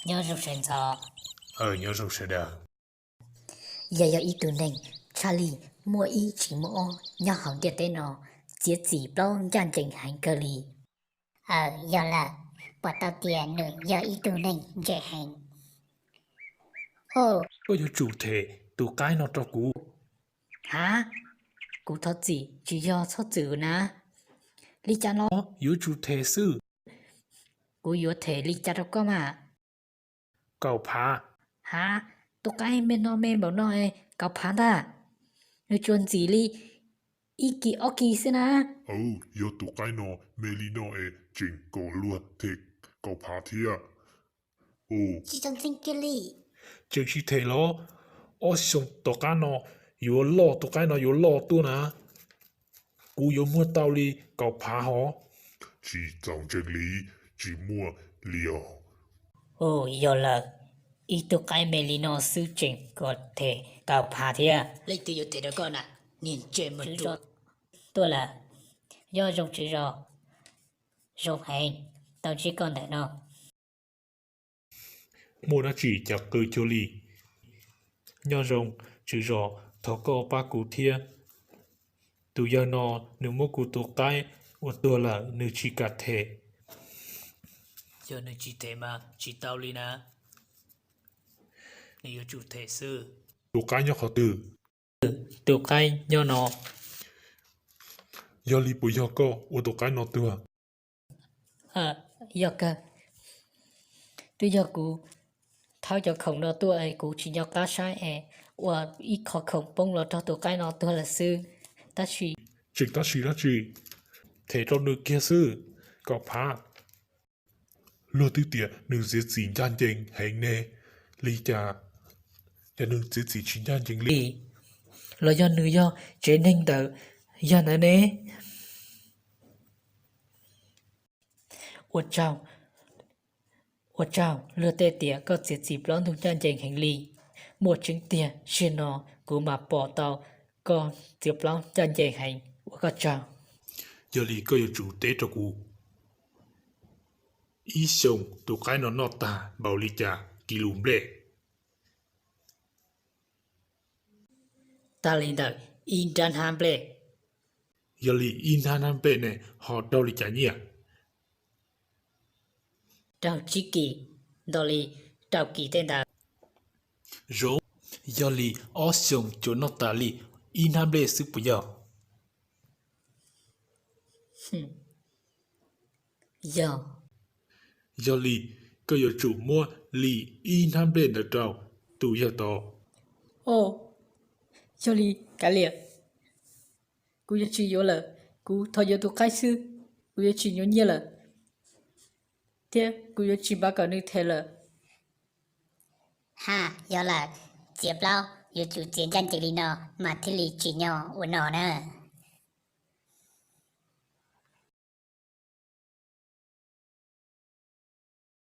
Nyob zoo sawv ntxov. Nyob zoo sawv daws. Yog yog ib tug neeg tshaj lij muaj ib tsis muaj ob nyob hauv ntiaj teb no, txiav txim plaub ncaj ncees heev kawg li. Aw, yog lawm, pom tau tias nws yog ib tug neeg ntse heev. Koj yuav tsum them tus qaib no rau kuv. Hav, kuv thov txim, tsis yog txhob txwm na. Li cas no? Yuav tsum them xwb. Kuv yuav them li cas rau koj mas? Kaum phav. Hav, tus qaib me no me npaum no es kaum phav ntag. Nws tsuas ntxim li ib kis ob kis xwb na. Yog tus qaib no me li no es tseem kom luag them kaum phav thiab. Tsis tau ntseeg kiag li. Tseem tsis them los? Ob xyoos tom qab no yuav loj, tus qaib no yuav loj tuaj na. Kuv yuav muag tau li kaum phav hov. Tsis txaus ntseeg li, tsis muaj li os. Yog lawm, ib tug qaib me li no xwb tseem kom them kaum phav thiab. Leej twg yuav them rau koj na, niag ntse muag ruam. Tuaj lawm, nyob zoo tswv zos. Zoo heev, tau ntsib koj ntawm no. Muaj dab tsi cas qw cuag li? Nyob zoo tswv zos, thov koj pab kuv thiab. Tus yawg no nws muab kuv tus qaib ua tuag lawm, nws tsis kam them. Yog nws tsis them mas tsis tau li na. Nws yuav tsum them xwb. Tus qaib nyob qhov twg? Tus qaib nyob no. Yog li puas yog koj ua tus qaib no tuag? Yog kawg. Twb yog kuv thauj cov khoom no tuaj es kuv tsis nco qab saib es ua ib qho khoom poob los raug tus qaib no tuag lawm xwb. Tab sis tseem tab sis dab tsi? Them rau nws kiag xwb. Kaum phav. Luag twb tias nws txiav txim ncaj ncees heev ne, li cas, cas nws txiav txim tsis ncaj ncees li? Los yog nws yog tsev neeg ntawm yawg ntawd ne? Ua tsaug, ua tsaug luag tej tias koj txiav txim plaub ntug ncaj ncees heev li. Muaj tseeb tiag, zaum no kuv mam pom tau koj txiav plaub ncaj ncees heev, ua koj tsaug. Yog li koj yuav tsum teb rau kuv, ib xyoos tus qaib no noj tag npaum li cas kis lus nplej? Tag li ntawm ib nrab hnab nplej. Yog li ib nrab hnab nplej ne ho raug li cas nyiaj? Raug tsib kis, nto li rau kis tej ntawd. Zoo, yog li ob xyoos tsuas noj tas li ib hnab nplej xwb puas yog? Yog. Yog li koj yuav tsum muab li ib hnab nplej ntawd rau tus yawg tod. Yog li kav liam, kuv yuav tsis yuav lawm, kuv thov yuav tus qaib xwb, kuv yuav tsis yuav nyiaj lawm, thiab kuv yuav tsis npaj kom nws them lawm. Ha, yog lawm, txiav plaub yuav tsum txiav ncaj ncees li no mas thiaj li tsim nyog ua no na.